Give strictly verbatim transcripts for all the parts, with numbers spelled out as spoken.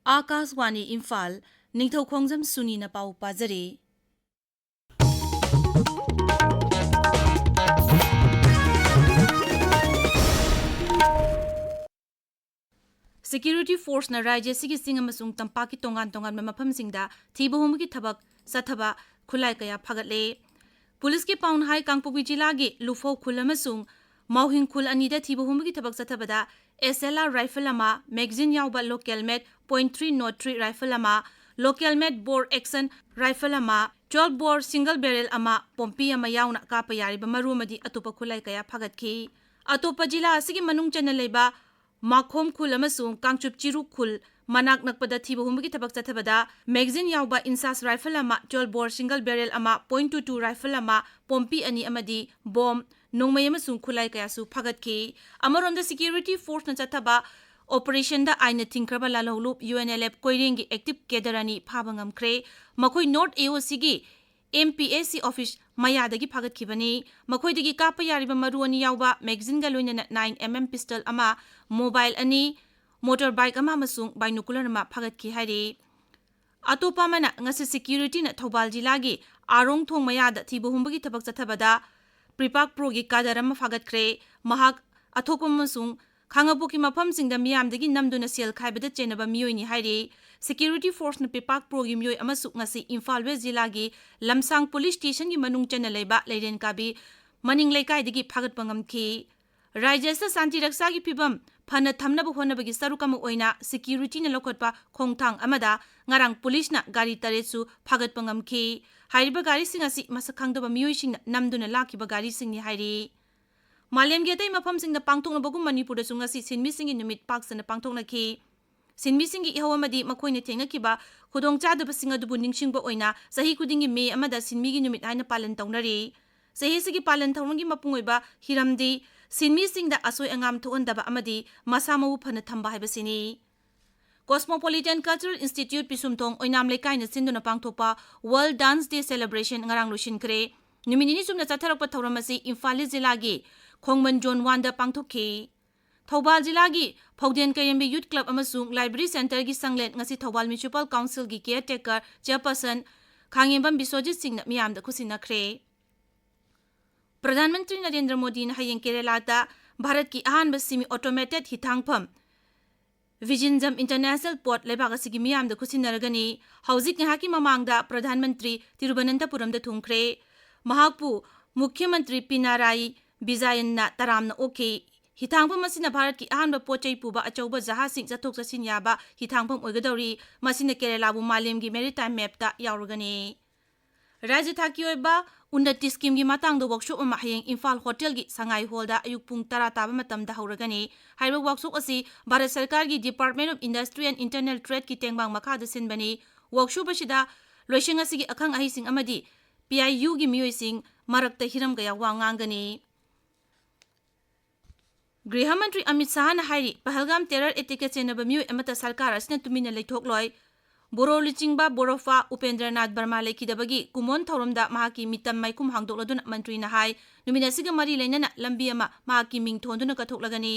ꯑꯥꯀꯥꯁꯋꯥꯅꯤ ꯏꯝꯐꯥꯜ, ꯅꯤꯡꯊꯧꯈꯣꯡꯖꯝ ꯁꯨꯅꯤꯅ ꯄꯥꯎ ꯄꯥꯖꯔꯤ꯫ Security Forceꯅ ꯔꯥꯖ꯭ꯌ ꯑꯁꯤꯒꯤ ꯆꯤꯡ ꯑꯃꯁꯨꯡ ꯇꯝꯄꯥꯛꯀꯤ ꯇꯣꯉꯥꯟ ꯇꯣꯉꯥꯟꯕ ꯃꯐꯝꯁꯤꯡꯗ ꯊꯤꯕ ꯍꯨꯝꯕꯒꯤ ꯊꯕꯛ ꯆꯠꯊꯕ ꯈꯨꯠꯂꯥꯏ ꯀꯌꯥ ꯐꯥꯒꯠꯂꯦ꯫ ꯄꯨꯂꯤꯁꯀꯤ ꯄꯥꯎꯅ ꯍꯥꯏ, ꯀꯥꯡꯄꯣꯛꯄꯤ ꯖꯤꯂꯥꯒꯤ ꯂꯨꯐꯧ ꯈꯨꯜ ꯑꯃꯁꯨꯡ ꯃꯥꯎꯍꯤꯡ ꯈꯨꯜ ꯑꯅꯤꯗ ꯊꯤꯕ ꯍꯨꯝꯕꯒꯤ ꯊꯕꯛ ꯆꯠꯊꯕꯗ S L R rifle ꯑꯃ, magazine ꯌꯥꯎꯕ local made point three nought three rifle ꯑꯃ, local made bolt action rifle ꯑꯃ, twelve bore single barrel ꯑꯃ, ꯄꯣꯝꯄꯤ ꯑꯃ ꯌꯥꯎꯅ ꯀꯥꯞꯄ ꯌꯥꯔꯤꯕ ꯃꯔꯨ ꯑꯃꯗꯤ ꯑꯇꯣꯞꯄ ꯈꯨꯠꯂꯥꯏ ꯀꯌꯥ ꯐꯥꯒꯠꯈꯤ꯫ ꯑꯇꯣꯞꯄ ꯖꯤꯂꯥ ꯑꯁꯤꯒꯤ ꯃꯅꯨꯡ ꯆꯟꯅ ꯂꯩꯕ ꯃꯥꯈꯣꯝ ꯈꯨꯜ ꯑꯃꯁꯨꯡ ꯀꯥꯡꯆꯨꯞ ꯆꯤꯔꯨ ꯈꯨꯜ ꯃꯅꯥꯛ ꯅꯛꯄꯗ ꯊꯤꯕ ꯍꯨꯝꯕꯒꯤ ꯊꯕꯛ ꯆꯠꯊꯕꯗ magazine ꯌꯥꯎꯕ INSAS rifle ꯑꯃ, twelve bore single barrel ꯑꯃ, point two two rifle ꯑꯃ, ꯄꯣꯝꯄꯤ ꯑꯅꯤ ꯑꯃꯗꯤ bomb, ꯅꯣꯡꯃꯩ ꯑꯃꯁꯨꯡ ꯈꯨꯠꯂꯥꯏ ꯀꯌꯥꯁꯨ ꯐꯥꯒꯠꯈꯤ꯫ ꯑꯃꯔꯣꯝꯗ Security Forceꯅ ꯆꯠꯊꯕ operationꯗ ꯑꯥꯏꯟꯅ ꯊꯤꯡꯈ꯭ꯔꯕ ꯂꯥꯜꯍꯧꯂꯨꯞ UNLF ꯀꯣꯏꯔꯦꯡꯒꯤ active cadre ꯑꯅꯤ ꯐꯥꯕ ꯉꯝꯈ꯭ꯔꯦ꯫ ꯃꯈꯣꯏ North AOCꯒꯤ MPSC office ꯃꯌꯥꯗꯒꯤ ꯐꯥꯒꯠꯈꯤꯕꯅꯤ꯫ ꯃꯈꯣꯏꯗꯒꯤ ꯀꯥꯞꯄ ꯌꯥꯔꯤꯕ ꯃꯔꯨ ꯑꯅꯤ ꯌꯥꯎꯕ magazineꯒ ꯂꯣꯏꯅꯅ nine MM pistol ꯑꯃ, mobile ꯑꯅꯤ, motorbike ꯑꯃ ꯑꯃꯁꯨꯡ binocular ꯑꯃ ꯐꯥꯒꯠꯈꯤ ꯍꯥꯏꯔꯤ꯫ ꯑꯇꯣꯞꯄ ꯑꯃꯅ, ꯉꯁꯤ securityꯅ ꯊꯧꯕꯥꯜ ꯖꯤꯂꯥꯒꯤ ꯑꯥꯔꯣꯡ ꯊꯣꯡ ꯃꯌꯥꯗ ꯊꯤꯕ ꯍꯨꯝꯕꯒꯤ ꯊꯕꯛ ꯆꯠꯊꯕꯗ PREPAK Proꯒꯤ cadre ꯑꯃ ꯐꯥꯒꯠꯈ꯭ꯔꯦ꯫ ꯃꯍꯥꯛ ꯑꯊꯣꯛꯄꯝ ꯑꯃꯁꯨꯡ ꯈꯥꯉꯕꯣꯛꯀꯤ ꯃꯐꯝꯁꯤꯡꯗ ꯃꯤꯌꯥꯝꯗꯒꯤ ꯅꯝꯗꯨꯅ ꯁꯦꯜ ꯈꯥꯏꯕꯗ ꯆꯦꯟꯅꯕ ꯃꯤꯑꯣꯏꯅꯤ ꯍꯥꯏꯔꯤ꯫ Security Forceꯅ PREPAK Proꯒꯤ ꯃꯤꯑꯣꯏ ꯑꯃꯁꯨ ꯉꯁꯤ ꯏꯝꯐꯥꯜ West ꯖꯤꯂꯥꯒꯤ ꯂꯝꯁꯥꯡ police stationꯒꯤ ꯃꯅꯨꯡ ꯆꯟꯅ ꯂꯩꯕ ꯂꯩꯔꯦꯟ ꯀꯥꯕꯤ ꯃꯅꯤꯡ ꯂꯩꯀꯥꯏꯗꯒꯤ ꯐꯥꯒꯠꯄ ꯉꯝꯈꯤ꯫ ꯔꯥꯖ꯭ꯌ ꯑꯁꯤꯗ ꯁꯥꯟꯇꯤ ꯔꯛꯁꯥꯒꯤ ꯐꯤꯚꯝ ꯐꯅ ꯊꯝꯅꯕ ꯍꯣꯠꯅꯕꯒꯤ ꯁꯔꯨꯛ ꯑꯃ ꯑꯣꯏꯅ securityꯅ ꯂꯧꯈꯠꯄ ꯈꯣꯡꯊꯥꯡ ꯑꯃꯗ ꯉꯔꯥꯡ ꯄꯨꯂꯤꯁꯅ ꯒꯥꯔꯤ ꯇꯔꯦꯠꯁꯨ ꯐꯥꯒꯠꯄ ꯉꯝꯈꯤ꯫ ꯍꯥꯏꯔꯤꯕ ꯒꯥꯔꯤꯁꯤꯡ ꯑꯁꯤ ꯃꯁꯛ ꯈꯪꯗꯕ ꯃꯤꯑꯣꯏꯁꯤꯡꯅ ꯅꯝꯗꯨꯅ ꯂꯥꯛꯈꯤꯕ ꯒꯥꯔꯤꯁꯤꯡꯅꯤ ꯍꯥꯏꯔꯤ꯫ ꯃꯥꯂꯦꯝꯒꯤ ꯑꯇꯩ ꯃꯐꯝꯁꯤꯡꯗ ꯄꯥꯡꯊꯣꯛꯅꯕꯒꯨꯝ ꯃꯅꯤꯄꯨꯔꯗꯁꯨ ꯉꯁꯤ ꯁꯤꯟꯃꯤꯁꯤꯡꯒꯤ ꯅꯨꯃꯤꯠ ꯄꯥꯛ ꯁꯟꯅ ꯄꯥꯡꯊꯣꯛꯅꯈꯤ꯫ ꯁꯤꯟꯃꯤꯁꯤꯡꯒꯤ ꯏꯍꯧ ꯑꯃꯗꯤ ꯃꯈꯣꯏꯅ ꯊꯦꯡꯅꯈꯤꯕ ꯈꯨꯗꯣꯡꯆꯥꯗꯕꯁꯤꯡ ꯑꯗꯨꯕꯨ ꯅꯤꯡꯁꯤꯡꯕ ꯑꯣꯏꯅ ꯆꯍꯤ ꯈꯨꯗꯤꯡꯒꯤ ꯃꯦ ꯑꯃꯗ ꯁꯤꯟꯃꯤꯒꯤ ꯅꯨꯃꯤꯠ ꯍꯥꯏꯅ ꯄꯥꯂꯟ ꯇꯧꯅꯔꯤ꯫ ꯆꯍꯤ ꯑꯁꯤꯒꯤ ꯄꯥꯂꯟ ꯊꯧꯔꯝꯒꯤ ꯃꯄꯨꯡ ꯑꯣꯏꯕ ꯍꯤꯔꯝꯗꯤ ꯁꯤꯟꯃꯤꯁꯤꯡꯗ ꯑꯁꯣꯏ ꯑꯉꯥꯝ ꯊꯣꯛꯍꯟꯗꯕ ꯑꯃꯗꯤ ꯃꯁꯥ ꯃꯎ ꯐꯅ ꯊꯝꯕ ꯍꯥꯏꯕꯁꯤꯅꯤ꯫ Cosmopolitan Cultural Institute ꯄꯤꯁꯨꯝꯊꯣꯡ ꯑꯣꯏꯅꯥꯝ ꯂꯩꯀꯥꯏꯅ ꯁꯤꯟꯗꯨꯅ ꯄꯥꯡꯊꯣꯛꯄ World Dance Day Celebration ꯉꯔꯥꯡ ꯂꯣꯏꯁꯤꯟꯈ꯭ꯔꯦ꯫ ꯅꯨꯃꯤꯠ ꯅꯤꯅꯤ ꯆꯨꯞꯅ ꯆꯠꯊꯔꯛꯄ ꯊꯧꯔꯝ ꯑꯁꯤ ꯏꯝꯐꯥꯜ ꯏꯁ ꯖꯤꯂꯥꯒꯤ ꯈꯣꯡꯃꯟ Zone Oneꯗ ꯄꯥꯡꯊꯣꯛꯈꯤ꯫ ꯊꯧꯕꯥꯜ ꯖꯤꯂꯥꯒꯤ ꯐꯧꯗꯦꯟ ꯀꯩꯔꯦꯝꯕꯤ ꯌꯨꯠ ꯀ꯭ꯂꯕ ꯑꯃꯁꯨꯡ ꯂꯥꯏꯕ꯭ꯔꯦꯔꯤ ꯁꯦꯟꯇꯔꯒꯤ ꯁꯪꯂꯦꯟ ꯉꯁꯤ ꯊꯧꯕꯥꯜ ꯃ꯭ꯌꯨꯅꯤꯁꯤꯄꯥꯜ ꯀꯥꯎꯟꯁꯤꯜꯒꯤ ꯀꯤꯌꯔ ꯇꯦꯀꯔ ꯆꯤꯌꯔꯄꯔꯁꯟ ꯈꯥꯉꯦꯝꯕꯝ ꯕꯤꯁ꯭ꯋꯖꯤꯠ ꯁꯤꯡꯅ ꯃꯤꯌꯥꯝꯗ ꯈꯨꯠꯁꯤꯟꯅꯈ꯭ꯔꯦ꯫ ꯄ꯭ꯔꯙꯥꯟ ꯃꯟꯇ꯭ꯔꯤ ꯅꯔꯦꯟꯗ꯭ꯔ ꯃꯣꯗꯤꯅ ꯍꯌꯦꯡ ꯀꯦꯔꯦꯂꯥꯗ ꯚꯥꯔꯠꯀꯤ ꯑꯍꯥꯟꯕ ꯁꯤꯃꯤ ꯑꯣꯇꯣꯃꯦꯇꯦꯗ ꯍꯤꯊꯥꯡꯐꯝ ꯚꯤꯖꯤꯟꯖꯝ ꯏꯟꯇꯔꯅꯦꯁꯅꯦꯜ ꯄꯣꯔꯠ ꯂꯩꯕꯥꯛ ꯑꯁꯤꯒꯤ ꯃꯤꯌꯥꯝꯗ ꯈꯨꯠꯁꯤꯟꯅꯔꯒꯅꯤ꯫ ꯍꯧꯖꯤꯛ ꯉꯥꯏꯍꯥꯛꯀꯤ ꯃꯃꯥꯡꯗ ꯄ꯭ꯔꯙꯥꯟ ꯃꯟꯇ꯭ꯔꯤ ꯇꯤꯔꯨꯕꯅꯟꯇꯄꯨꯔꯝꯗ ꯊꯨꯡꯈ꯭ꯔꯦ꯫ ꯃꯍꯥꯛꯄꯨ ꯃꯨꯈ꯭ꯌ ꯃꯟꯇ꯭ꯔꯤ ꯄꯤꯅꯥꯔꯥꯏ ꯕꯤꯖꯥꯌꯟꯅ ꯇꯔꯥꯝꯅ ꯑꯣꯛꯈꯤ꯫ ꯍꯤꯊꯥꯡꯐꯝ ꯑꯁꯤꯅ ꯚꯥꯔꯠꯀꯤ ꯑꯍꯥꯟꯕ ꯄꯣꯠ ꯆꯩ ꯄꯨꯕ ꯑꯆꯧꯕ ꯖꯍꯥꯖꯁꯤꯡ ꯆꯠꯊꯣꯛ ꯆꯠꯁꯤꯟ ꯌꯥꯕ ꯍꯤꯊꯥꯡꯐꯝ ꯑꯣꯏꯒꯗꯧꯔꯤ꯫ ꯃꯁꯤꯅ ꯀꯦꯔꯦꯂꯥꯕꯨ ꯃꯥꯂꯦꯝꯒꯤ ꯃꯦꯔꯤꯇꯥꯏꯝ ꯃꯦꯞꯇ ꯌꯥꯎꯔꯒꯅꯤ꯫ ꯔꯥꯖ꯭ꯌ ꯊꯥꯛꯀꯤ ꯑꯣꯏꯕ ꯎꯟꯅꯇꯤ ꯁ꯭ꯀꯤꯝꯒꯤ ꯃꯇꯥꯡꯗ ꯋꯥꯛꯁꯣꯞ ꯑꯃ ꯍꯌꯦꯡ ꯏꯝꯐꯥꯜ ꯍꯣꯇꯦꯜꯒꯤ ꯁꯉꯥꯏ ꯍꯣꯜꯗ ꯑꯌꯨꯛ ꯄꯨꯡ ꯇꯔꯥ ꯇꯥꯕ ꯃꯇꯝꯗ ꯍꯧꯔꯒꯅꯤ꯫ ꯍꯥꯏꯔꯤꯕ ꯋꯥꯛꯁꯣꯞ ꯑꯁꯤ ꯚꯥꯔꯠ ꯁꯔꯀꯥꯔꯒꯤ Department of Industry and Internal Tradeꯀꯤ ꯇꯦꯡꯕꯥꯡ ꯃꯈꯥꯗ ꯁꯤꯟꯕꯅꯤ꯫ ꯋꯥꯛꯁꯣꯞ ꯑꯁꯤꯗ ꯂꯣꯏꯁꯪ ꯑꯁꯤꯒꯤ ꯑꯈꯪ ꯑꯍꯩꯁꯤꯡ ꯑꯃꯗꯤ P I Uꯒꯤ ꯃꯤꯑꯣꯏꯁꯤꯡ ꯃꯔꯛꯇ ꯍꯤꯔꯝ ꯀꯌꯥ ꯋꯥ ꯉꯥꯡꯒꯅꯤ꯫ ꯒ꯭ꯔꯤꯍ ꯃꯟꯇ꯭ꯔꯤ ꯑꯃꯤꯠ ꯁꯥꯍꯅ ꯍꯥꯏꯔꯤ, ꯄꯍꯜꯒꯥꯝ ꯇꯦꯔꯔ ꯑꯦꯇꯦꯛꯀ ꯆꯦꯟꯅꯕ ꯃꯤꯑꯣꯏ ꯑꯃꯠꯇ ꯁꯔꯀꯥꯔ ꯑꯁꯤꯅ ꯇꯨꯃꯤꯟꯅ ꯂꯩꯊꯣꯛꯂꯣꯏ꯫ ꯕꯣꯔꯣ ꯂꯨꯆꯤꯡꯕ ꯕꯣꯔꯣꯐꯥ ꯎꯄꯦꯟꯗ꯭ꯔꯅꯥꯊ ꯕꯔꯃꯥ ꯂꯩꯈꯤꯗꯕꯒꯤ ꯀꯨꯃꯣꯟ ꯊꯧꯔꯝꯗ ꯃꯍꯥꯛꯀꯤ ꯃꯤꯇꯝ ꯃꯥꯏꯈꯨꯝ ꯍꯥꯡꯗꯣꯛꯂꯗꯨꯅ ꯃꯟꯇ꯭ꯔꯤꯅ ꯍꯥꯏ, ꯅꯨꯃꯤꯠ ꯑꯁꯤꯒ ꯃꯔꯤ ꯂꯩꯅꯅ ꯂꯝꯕꯤ ꯑꯃ ꯃꯍꯥꯛꯀꯤ ꯃꯤꯡ ꯊꯣꯟꯗꯨꯅ ꯀꯠꯊꯣꯛꯂꯒꯅꯤ꯫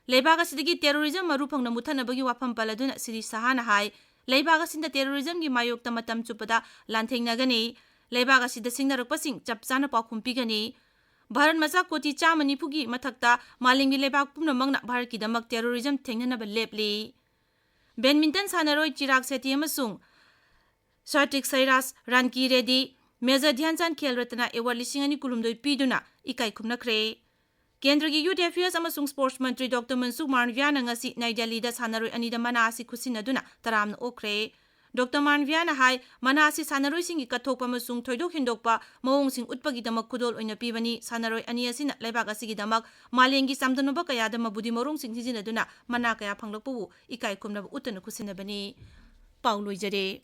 ꯂꯩꯕꯥꯛ ꯑꯁꯤꯗꯒꯤ ꯇꯦꯔꯣꯔꯤꯖꯝ ꯃꯔꯨ ꯐꯪꯅ ꯃꯨꯠꯊꯠꯅꯕꯒꯤ ꯋꯥꯐꯝ ꯄꯜꯂꯗꯨꯅ ꯁ꯭ꯔꯤ ꯁꯥꯍꯅ ꯍꯥꯏ, ꯂꯩꯕꯥꯛ ꯑꯁꯤꯅ ꯇꯦꯔꯣꯔꯤꯖꯝꯒꯤ ꯃꯥꯌꯣꯛꯇ ꯃꯇꯝ ꯆꯨꯞꯄꯗ ꯂꯥꯟꯊꯦꯡꯅꯒꯅꯤ꯫ ꯂꯩꯕꯥꯛ ꯑꯁꯤꯗ ꯁꯤꯡꯅꯔꯛꯄꯁꯤꯡ ꯆꯞ ꯆꯥꯅ ꯄꯥꯎꯈꯨꯝ ꯄꯤꯒꯅꯤ꯫ ꯚꯥꯔꯠ ꯃꯆꯥ ꯀꯣꯇꯤ ꯆꯥꯝꯃ ꯅꯤꯐꯨꯒꯤ ꯃꯊꯛꯇ ꯃꯥꯂꯦꯝꯒꯤ ꯂꯩꯕꯥꯛ ꯄꯨꯝꯅꯃꯛꯅ ꯚꯥꯔꯠꯀꯤꯗꯃꯛ ꯇꯦꯔꯣꯔꯤꯖꯝ ꯊꯦꯡꯅꯅꯕ ꯂꯦꯞꯂꯤ꯫ ꯕꯦꯗꯃꯤꯟꯇꯟ ꯁꯥꯟꯅꯔꯣꯏ ꯆꯤꯔꯥꯒ ꯁꯦꯇꯤ ꯑꯃꯁꯨꯡ Satwik Sairaj Rankireddy major Dhyanchand Khel Ratna award ꯂꯤꯁꯤꯡ ꯑꯅꯤ ꯀꯨꯟꯍꯨꯝꯗꯣꯏ ꯄꯤꯗꯨꯅ ꯏꯀꯥꯏ ꯈꯨꯝꯅꯈ꯭ꯔꯦ꯫ ꯀꯦꯟꯗ꯭ꯔꯒꯤ ꯌꯨꯊ ꯑꯦꯐꯤꯌꯔꯁ ꯑꯃꯁꯨꯡ ꯁ꯭ꯄꯣꯔꯠꯁ ꯃꯟꯇ꯭ꯔꯤ ꯗꯣꯛꯇꯔ ꯃꯟꯁꯨꯈ ꯃꯥꯟꯗꯚꯤꯌꯥꯅ ꯉꯁꯤ ꯅꯥꯏ ꯗꯦꯜꯂꯤꯗ ꯁꯥꯟꯅꯔꯣꯏ ꯑꯅꯤꯗ ꯃꯅꯥ ꯑꯁꯤ ꯈꯨꯠꯁꯤꯟꯅꯗꯨꯅ ꯇꯔꯥꯝꯅ ꯑꯣꯛꯈ꯭ꯔꯦ꯫ ꯗꯣꯛꯇꯔ ꯃꯥꯟꯗꯚꯤꯌꯥꯅ ꯍꯥꯏ, ꯃꯅꯥ ꯑꯁꯤ ꯁꯥꯟꯅꯔꯣꯏꯁꯤꯡꯒꯤ ꯀꯠꯊꯣꯛꯄ ꯑꯃꯁꯨꯡ ꯊꯣꯏꯗꯣꯛ ꯍꯦꯟꯗꯣꯛꯄ ꯃꯑꯣꯡꯁꯤꯡ ꯎꯠꯄꯒꯤꯗꯃꯛ ꯈꯨꯗꯣꯜ ꯑꯣꯏꯅ ꯄꯤꯕꯅꯤ꯫ ꯁꯥꯟꯅꯔꯣꯏ ꯑꯅꯤ ꯑꯁꯤꯅ ꯂꯩꯕꯥꯛ ꯑꯁꯤꯒꯤꯗꯃꯛ ꯃꯥꯂꯦꯝꯒꯤ ꯆꯥꯡꯗꯝꯅꯕ ꯀꯌꯥꯗ ꯃꯕꯨꯗꯤ ꯃꯔꯣꯡꯁꯤꯡ ꯁꯤꯖꯤꯟꯅꯗꯨꯅ ꯃꯅꯥ ꯀꯌꯥ ꯐꯪꯂꯛꯄꯕꯨ ꯏꯀꯥꯏ ꯈꯨꯝꯅꯕ ꯎꯠꯇꯨꯅ ꯈꯨꯠꯁꯤꯟꯅꯕꯅꯤ꯫ ꯄꯥꯎ ꯂꯣꯏꯖꯔꯦ꯫